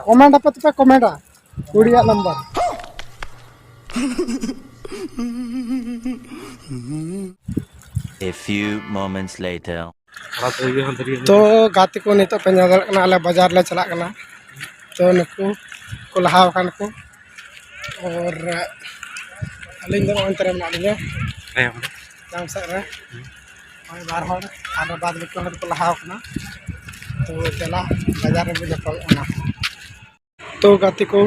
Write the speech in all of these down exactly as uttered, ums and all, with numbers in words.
Comment ᱟᱯᱮ ᱛᱚᱯᱮ ᱠᱚᱢᱮᱱᱴᱟ ᱠᱩᱲᱤᱭᱟᱜ number. A few moments later. ᱛᱚ ᱜᱟᱛᱮ ᱠᱚ, ᱱᱤᱛᱚᱜ ᱯᱮ ᱧᱮᱞ ᱫᱟᱲᱮᱭᱟᱜ ᱠᱟᱱᱟ, ᱟᱞᱮ ᱵᱟᱡᱟᱨ ᱞᱮ ᱪᱟᱞᱟᱜ ᱠᱟᱱᱟ᱾ ᱛᱚ ᱱᱩᱠᱩ ᱠᱚ ᱞᱟᱦᱟ ᱟᱠᱟᱱ ᱠᱚ, ᱟᱨ ᱟᱹᱞᱤᱧ ᱫᱚ ᱱᱚᱜᱼᱚᱭ ᱱᱚᱛᱮ ᱨᱮ ᱢᱮᱱᱟᱜ ᱞᱤᱧᱟ, ᱛᱟᱭᱚᱢ ᱨᱮ᱾ ᱛᱟᱭᱚᱢ ᱥᱮᱫ ᱨᱮ᱾ ᱱᱚᱜᱼᱚᱭ ᱵᱟᱨ ᱦᱚᱲ, ᱟᱨ ᱵᱟᱫ ᱵᱟᱹᱠᱤ ᱦᱚᱲ ᱫᱚᱠᱚ ᱞᱟᱦᱟ ᱟᱠᱟᱱᱟ᱾ ᱛᱚ ᱫᱮᱞᱟ, ᱵᱟᱡᱟᱨ ᱨᱮᱵᱚ ᱧᱟᱯᱟᱢᱚᱜ ᱠᱟᱱᱟ᱾ ᱛᱚ ᱜᱟᱛᱮ ᱠᱚ,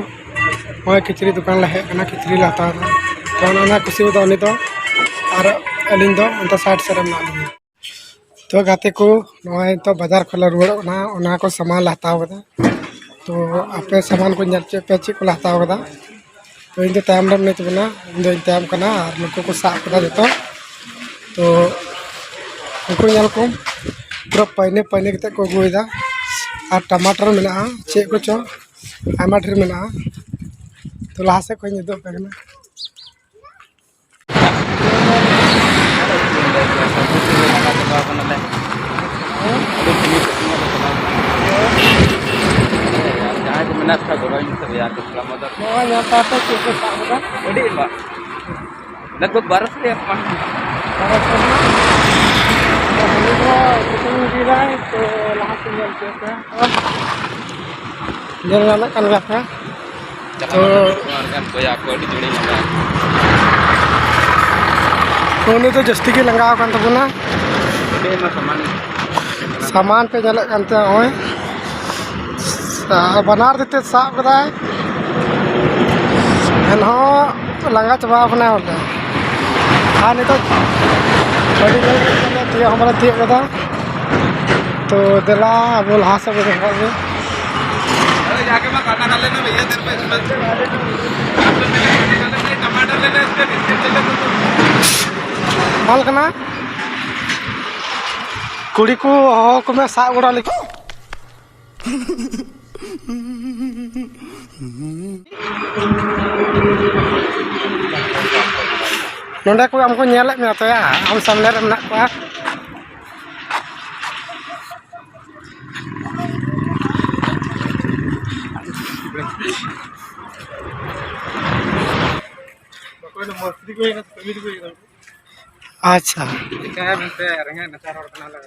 ᱱᱚᱜᱼᱚᱭ ᱠᱤᱪᱨᱤᱡ ᱫᱚᱠᱟᱱ ᱞᱮ ᱦᱮᱡ ᱟᱠᱟᱱᱟ, ᱠᱤᱪᱨᱤᱡ ᱞᱮ ᱦᱟᱛᱟᱣ ᱮᱫᱟ᱾ ᱛᱚ ᱚᱱᱟ ᱠᱩᱥᱤ ᱫᱚ ᱩᱱᱤ ᱫᱚ, ᱟᱨ ᱟᱹᱞᱤᱧ ᱫᱚ ᱚᱱᱛᱮ ᱥᱟᱭᱤᱰ ᱥᱮᱫ ᱨᱮ ᱢᱮᱱᱟᱜ ᱞᱤᱧᱟ᱾ ᱛᱚ ᱜᱟᱛᱮ ᱠᱚ, ᱱᱚᱜᱼᱚᱭ ᱱᱤᱛᱚᱜ ᱵᱟᱡᱟᱨ ᱠᱷᱚᱱ ᱞᱮ ᱨᱩᱣᱟᱹᱲᱚᱜ ᱠᱟᱱᱟ, ᱚᱱᱟ ᱠᱚ ᱥᱟᱢᱟᱱ ᱞᱮ ᱦᱟᱛᱟᱣ ᱠᱟᱫᱟ᱾ ᱛᱚ ᱟᱯᱮ ᱥᱟᱢᱟᱱ ᱠᱚ ᱧᱮᱞ ᱦᱚᱪᱚᱭᱮᱫ ᱯᱮᱭᱟ, ᱪᱮᱫ ᱠᱚᱞᱮ ᱦᱟᱛᱟᱣ ᱠᱟᱫᱟ᱾ ᱛᱚ ᱤᱧ ᱫᱚ ᱛᱟᱭᱚᱢ ᱨᱮ ᱢᱮᱱᱟᱹᱧ ᱛᱟᱵᱚᱱᱟ, ᱤᱧ ᱫᱚᱧ ᱛᱟᱭᱚᱢ ᱠᱟᱱᱟ, ᱟᱨ ᱱᱩᱠᱩ ᱠᱚ ᱥᱟᱵ ᱠᱟᱫᱟ ᱡᱚᱛᱚ᱾ ᱛᱚ ᱱᱩᱠᱩ ᱧᱮᱞ ᱠᱚᱢ, ᱯᱩᱨᱟᱹ ᱯᱟᱹᱭᱱᱟᱹ ᱯᱟᱹᱭᱱᱟᱹ ᱠᱟᱛᱮ ᱠᱚ ᱟᱹᱜᱩᱭᱮᱫᱟ᱾ ᱟᱨ ᱴᱟᱢᱟᱴᱟᱨ ᱢᱮᱱᱟᱜᱼᱟ, ᱪᱮᱫ ᱠᱚᱪᱚ ᱟᱭᱢᱟ ᱰᱷᱮᱨ ᱢᱮᱱᱟᱜᱼᱟ᱾ ᱛᱚ ᱞᱟᱦᱟ ᱥᱮᱫ ᱠᱷᱚᱱ ᱤᱧ ᱩᱫᱩᱜ ᱟᱯᱮ ᱠᱟᱱᱟ᱾ ᱡᱟᱦᱟᱸᱭ ᱠᱚ ᱢᱮᱱᱟᱜ ᱠᱷᱟᱡ ᱜᱚᱲᱚᱧ ᱢᱮ ᱛᱚᱵᱮ ᱭᱟᱨ, ᱠᱟᱹᱴᱤᱡ ᱠᱟᱢ ᱢᱚᱫᱚᱫ᱾ ᱱᱚᱣᱟ ᱧᱮᱞ ᱛᱟᱨᱯᱚᱨ ᱪᱮᱫ ᱠᱚ ᱥᱟᱵ ᱠᱟᱫᱟ? ᱟᱹᱰᱤ ᱟᱭᱢᱟ᱾ ᱞᱟᱜᱽ ᱵᱷᱟᱜᱽ ᱵᱟᱨᱚᱥᱚ ᱨᱮᱭᱟᱜ ᱥᱟᱢᱟᱱ᱾ ᱵᱟᱨᱚᱥᱚ ᱨᱮᱱᱟᱜ᱾ ᱩᱱᱤ ᱫᱚ ᱥᱤᱛᱩᱝ ᱤᱫᱤᱭᱮᱫᱟᱭ, ᱛᱚ ᱞᱟᱦᱟ ᱥᱮᱫ ᱧᱮᱞ ᱦᱚᱪᱚᱭ ᱯᱮ᱾ ᱧᱮᱞ ᱧᱟᱢᱮᱫ ᱠᱟᱱ ᱜᱮᱭᱟ ᱯᱮ᱾ ᱛᱚ ᱵᱚᱭᱦᱟ ᱠᱚ ᱟᱹᱰᱤ ᱡᱳᱨᱤᱧ ᱞᱟᱸᱜᱟ᱾ ᱛᱚ ᱩᱱᱤ ᱫᱚ ᱡᱟᱹᱥᱛᱤ ᱜᱮ ᱞᱟᱸᱜᱟ ᱟᱠᱟᱱ ᱛᱟᱵᱚᱱᱟ᱾ ᱟᱹᱰᱤ ᱟᱭᱢᱟ ᱥᱟᱢᱟᱱ᱾ ᱥᱟᱢᱟᱱ ᱯᱮ ᱧᱮᱞᱮᱫ ᱠᱟᱱ ᱛᱟᱦᱮᱸ ᱱᱚᱜᱼᱚᱭ᱾ ᱥᱟ-, ᱵᱟᱱᱟᱨ ᱛᱤ ᱛᱮ ᱥᱟᱵ ᱠᱟᱫᱟᱭ, ᱮᱱᱦᱚᱸ ᱞᱟᱸᱜᱟ ᱪᱟᱵᱟᱣ ᱠᱟᱱᱟᱭ ᱵᱚᱞᱮ᱾ ᱟᱨ ᱱᱤᱛᱚᱜ ᱟᱹᱰᱤ ᱡᱳᱨ ᱛᱤᱭᱳᱜ ᱦᱚᱸ ᱵᱟᱞᱮ ᱛᱤᱭᱳᱜ ᱠᱟᱫᱟ᱾ ᱛᱚ ᱫᱮᱞᱟ ᱟᱵᱚ ᱞᱟᱦᱟ ᱥᱮᱫ ᱵᱚᱱ ᱨᱟᱠᱟᱵ ᱜᱮ᱾ ᱵᱟᱝ ᱠᱟᱱᱟ᱾ ᱠᱩᱲᱤ ᱠᱚ ᱦᱚᱦᱚ ᱠᱚᱢᱮ, ᱥᱟᱵ ᱜᱚᱲᱚ ᱞᱟᱹᱜᱤᱫ᱾ ᱱᱚᱸᱰᱮ ᱠᱚ ᱟᱢ ᱠᱚ ᱧᱮᱞᱮᱫ ᱢᱮᱭᱟ ᱛᱚᱭᱟ, ᱟᱢ ᱥᱟᱢᱱᱮ ᱨᱮ ᱢᱮᱱᱟᱜ ᱠᱚᱣᱟ᱾ ᱢᱟᱥᱨᱤ ᱠᱚ ᱦᱩᱭᱱᱟ, ᱥᱩᱢᱤᱨ ᱠᱚ ᱦᱩᱭᱱᱟ᱾ ᱟᱪᱪᱷᱟ᱾ ᱪᱤᱠᱟᱹᱭᱟ ᱢᱮᱱᱛᱮ ᱨᱮᱸᱜᱮᱡ ᱱᱟᱪᱟᱨ ᱦᱚᱲ ᱠᱟᱱᱟᱞᱮ,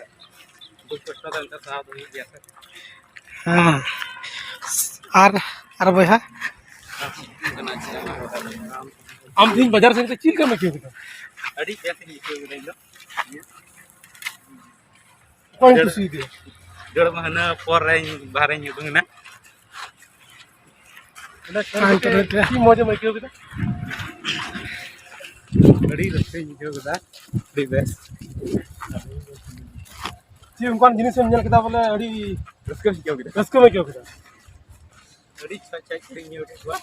ᱫᱩᱠ ᱠᱚᱥᱴᱚ ᱫᱚ ᱮᱱᱛᱮ ᱥᱟᱦᱟᱣ ᱫᱚ ᱦᱩᱭᱩᱜ ᱜᱮᱭᱟ ᱥᱮ᱾ ᱦᱮᱸ᱾ ᱟᱨ, ᱟᱨ ᱵᱚᱭᱦᱟ? ᱟᱢ ᱛᱮᱦᱮᱧ ᱵᱟᱡᱟᱨ ᱥᱮᱱ ᱠᱟᱛᱮ ᱪᱮᱫ ᱞᱮᱠᱟᱢ ᱟᱹᱭᱠᱟᱹᱣ ᱠᱮᱫᱟ? ᱟᱹᱰᱤ ᱵᱮᱥ ᱤᱧ ᱟᱹᱭᱠᱟᱹᱣ ᱠᱮᱫᱟ ᱤᱧ ᱫᱚ᱾ ᱚᱠᱚᱭᱮᱢ ᱠᱩᱥᱤᱭᱟᱫᱮᱭᱟ? ᱰᱮᱲ ᱢᱟᱹᱦᱱᱟᱹ ᱯᱚᱨᱮᱧ ᱵᱟᱦᱨᱮᱧ ᱩᱰᱩᱝ ᱮᱱᱟ᱾ ᱚᱸᱰᱮ ᱥᱮᱱ ᱠᱟᱛᱮ ᱪᱮᱫ ᱢᱚᱡᱮᱢ ᱟᱹᱭᱠᱟᱹᱣ ᱠᱮᱫᱟ? ᱟᱹᱰᱤ ᱨᱟᱹᱥᱠᱟᱹᱧ ᱟᱹᱭᱠᱟᱹᱣ ᱠᱮᱫᱟ, ᱟᱹᱰᱤ ᱵᱮᱥ᱾ ᱪᱮᱫ ᱚᱱᱠᱟᱱ ᱡᱤᱱᱤᱥ ᱮᱢ ᱧᱮᱞ ᱠᱮᱫᱟ ᱵᱚᱞᱮ ᱟᱹᱰᱤ ᱨᱟᱹᱥᱠᱟᱹᱧ ᱟᱹᱭᱠᱟᱹᱣ ᱠᱮᱫᱟ? ᱨᱟᱹᱥᱠᱟᱹᱢ ᱟᱹᱭᱠᱟᱹᱣ ᱠᱮᱫᱟ? ᱟᱹᱰᱤ ᱪᱷᱟᱡ ᱪᱷᱟᱡ ᱠᱩᱲᱤᱧ ᱧᱮᱞ ᱠᱮᱫ ᱠᱚᱣᱟ᱾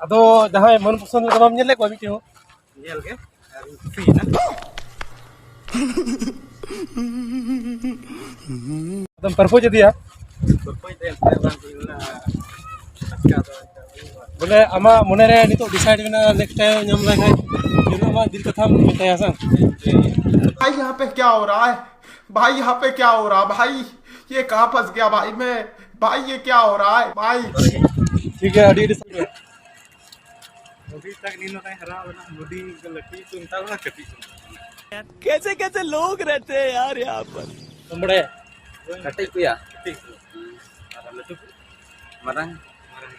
ᱟᱫᱚ ᱡᱟᱦᱟᱸᱭ ᱢᱚᱱ ᱯᱚᱥᱚᱸᱫ ᱞᱮᱠᱟ ᱵᱟᱢ ᱧᱮᱞ ᱞᱮᱫ ᱠᱚᱣᱟ ᱢᱤᱫᱴᱮᱱ ᱦᱚᱸ? ᱧᱮᱞ ᱜᱮ, ᱟᱨ ᱤᱧ ᱠᱩᱥᱤᱭᱮᱱᱟ᱾ ᱟᱫᱚᱢ ᱯᱟᱨᱯᱳᱡᱽ ᱟᱫᱮᱭᱟ? ᱯᱟᱨᱯᱳᱡᱽ ᱫᱚ ᱮᱱᱛᱮ ᱵᱟᱝ ᱦᱩᱭ ᱞᱮᱱᱟ, ᱟᱪᱠᱟ ᱫᱚ ᱮᱱᱛᱮ ᱦᱩᱭᱩᱜᱼᱟ᱾ ᱵᱚᱞᱮ ᱟᱢᱟᱜ ᱢᱚᱱᱮ ᱨᱮ ᱱᱤᱛᱚᱜ ᱰᱤᱥᱟᱭᱤᱰ ᱢᱮᱱᱟᱜᱼᱟ, ᱱᱮᱠᱥᱴ ᱴᱟᱭᱤᱢ ᱧᱟᱢ ᱞᱮᱠᱷᱟᱱ ᱡᱟᱹᱨᱩᱲ ᱟᱢᱟᱜ ᱫᱤᱞ ᱠᱟᱛᱷᱟᱢ ᱢᱮᱛᱟᱭᱟ ᱥᱮ? ᱵᱷᱟᱭ, ᱭᱟᱦᱟᱸ ᱯᱮ ᱠᱭᱟ ᱦᱳ ᱨᱟᱦᱟ ᱦᱟᱭ? ᱵᱷᱟᱭ, ᱭᱟᱦᱟᱸ ᱯᱮ ᱠᱭᱟ ᱦᱳ ᱨᱟᱦᱟ ᱦᱟᱭ? ᱵᱷᱟᱭ, ᱭᱮ ᱠᱟᱦᱟᱸ ᱯᱷᱟᱸᱥ ᱜᱟᱭᱟ ᱵᱷᱟᱭ ᱢᱮ? ᱵᱷᱟᱭ, ᱭᱮ ᱠᱭᱟ ᱦᱳ ᱨᱟᱦᱟ ᱦᱟᱭ ᱵᱷᱟᱭ? ᱴᱷᱤᱠ ᱜᱮᱭᱟ, ᱟᱹᱰᱤ ᱟᱹᱰᱤ ᱥᱟᱨᱦᱟᱣ᱾ ᱦᱩᱰᱤᱧ ᱛᱟᱠ ᱱᱤᱱ ᱱᱚᱝᱠᱟᱭ ᱦᱟᱨᱟ ᱞᱮᱱᱟ, ᱦᱩᱰᱤᱧ ᱠᱚ ᱞᱟᱹᱴᱩ ᱠᱚ ᱢᱮᱛᱟ ᱠᱚᱣᱟ, ᱠᱟᱹᱴᱤᱡ ᱠᱚ ᱢᱮᱛᱟ ᱠᱚᱣᱟ᱾ कैसे कैसे लोग रहते हैं यार यहाँ पर। ᱵᱟᱢ ᱵᱟᱲᱟᱭᱟ? ᱠᱟᱹᱴᱤᱡ ᱠᱚᱭᱟ᱾ ᱠᱟᱹᱴᱤᱡ ᱠᱚ᱾ ᱟᱨ ᱞᱟᱹᱴᱩ ᱠᱚ? ᱢᱟᱨᱟᱝ᱾ ᱢᱟᱨᱟᱝ᱾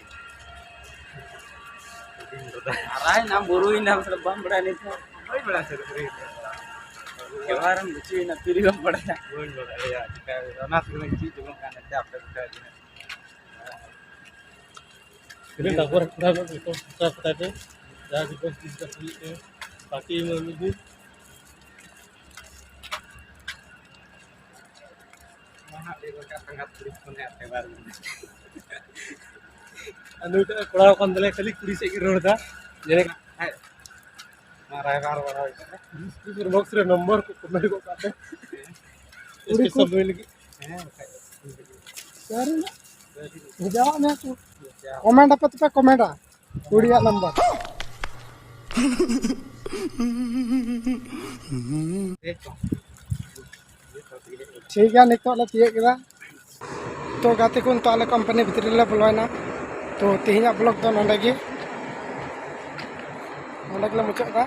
ᱦᱩᱰᱤᱧ ᱫᱟᱫᱟ᱾ ᱦᱟᱨᱟᱭᱮᱱᱟᱢ, ᱵᱩᱨᱩᱭᱮᱱᱟᱢ, ᱵᱟᱢ ᱵᱟᱲᱟᱭᱟ ᱱᱤᱛ ᱦᱚᱸ? ᱵᱟᱹᱧ ᱵᱟᱲᱟᱭᱟ ᱥᱮ ᱵᱩᱨᱩᱭᱮᱱᱟ᱾ ᱠᱮᱵᱟᱨᱮᱢ ᱜᱩᱪᱩᱭᱮᱱᱟ, ᱛᱤᱨᱮ ᱵᱟᱢ ᱵᱟᱲᱟᱭᱟ? ᱵᱟᱹᱧ ᱵᱟᱲᱟᱭᱟ, ᱪᱤᱠᱟᱹ ᱚᱱᱟ ᱛᱮᱜᱮ ᱪᱮᱫ ᱪᱚᱝ ᱠᱟᱱ ᱛᱮ ᱟᱯᱮ ᱠᱚ ᱴᱷᱮᱱ᱾ ᱛᱤᱱᱟᱹᱜ ᱰᱟᱵᱚᱨ ᱠᱚᱲᱟ ᱠᱚ ᱡᱚᱛᱚ ᱥᱟᱯᱴᱟ ᱥᱟᱯᱴᱟ ᱛᱮ ᱡᱟᱦᱟᱸ ᱡᱚᱛᱚ ᱪᱤᱡᱽ ᱠᱟᱛᱮ ᱦᱩᱭᱩᱜ ᱛᱮ ᱯᱟᱨᱴᱤ ᱮᱢ ᱢᱤᱫ ᱫᱤᱱ᱾ ᱟᱨ ᱱᱩᱭᱴᱟᱜ ᱠᱚᱲᱟ ᱦᱚᱯᱚᱱ ᱫᱚᱞᱮ ᱠᱷᱟᱹᱞᱤ ᱠᱩᱲᱤ ᱥᱮᱫ ᱜᱮ ᱨᱚᱲ ᱮᱫᱟ᱾ ᱡᱮ ᱱᱚᱣᱟ ᱨᱟᱭᱵᱟᱨ ᱵᱟᱲᱟ ᱦᱩᱭ ᱠᱟᱱᱟ᱾ ᱰᱤᱥᱠᱨᱤᱯᱥᱚᱱ ᱵᱚᱠᱥ ᱨᱮ ᱱᱚᱢᱵᱚᱨ ᱠᱚ ᱠᱚᱢᱮᱱᱴ ᱜᱚᱫ ᱠᱟᱜ ᱯᱮ᱾ ᱦᱮᱸ᱾ ᱥᱯᱮᱥᱟᱞ ᱱᱩᱭ ᱞᱟᱹᱜᱤᱫ᱾ ᱦᱮᱸ, ᱵᱟᱠᱷᱟᱡ ᱫᱚ᱾ ᱥᱟᱹᱨᱤ ᱱᱟᱜ᱾ ᱵᱷᱮᱡᱟᱣᱟᱜ ᱢᱮᱭᱟ ᱠᱚ᱾ ᱠᱚᱢᱮᱱᱴ ᱟᱯᱮ ᱛᱚᱯᱮ ᱠᱚᱢᱮᱱᱴᱟ᱾ ᱠᱩᱲᱤᱭᱟᱜ ᱱᱟᱢᱵᱟᱨ᱾ ᱴᱷᱤᱠ ᱜᱮᱭᱟ, ᱱᱤᱛᱚᱜ ᱞᱮ ᱛᱤᱭᱳᱜ ᱠᱮᱫᱟ᱾ ᱛᱚ ᱜᱟᱛᱮ ᱠᱚ, ᱱᱤᱛᱚᱜ ᱟᱞᱮ ᱠᱳᱢᱯᱟᱱᱤ ᱵᱷᱤᱛᱨᱤ ᱨᱮᱞᱮ ᱵᱚᱞᱚᱭᱮᱱᱟ᱾ ᱛᱚ ᱛᱮᱦᱮᱧᱟᱜ ᱵᱞᱚᱜ ᱫᱚ ᱱᱚᱰᱮ ᱜᱮ, ᱱᱚᱰᱮ ᱜᱮᱞᱮ ᱢᱩᱪᱟᱹᱫ ᱮᱫᱟ᱾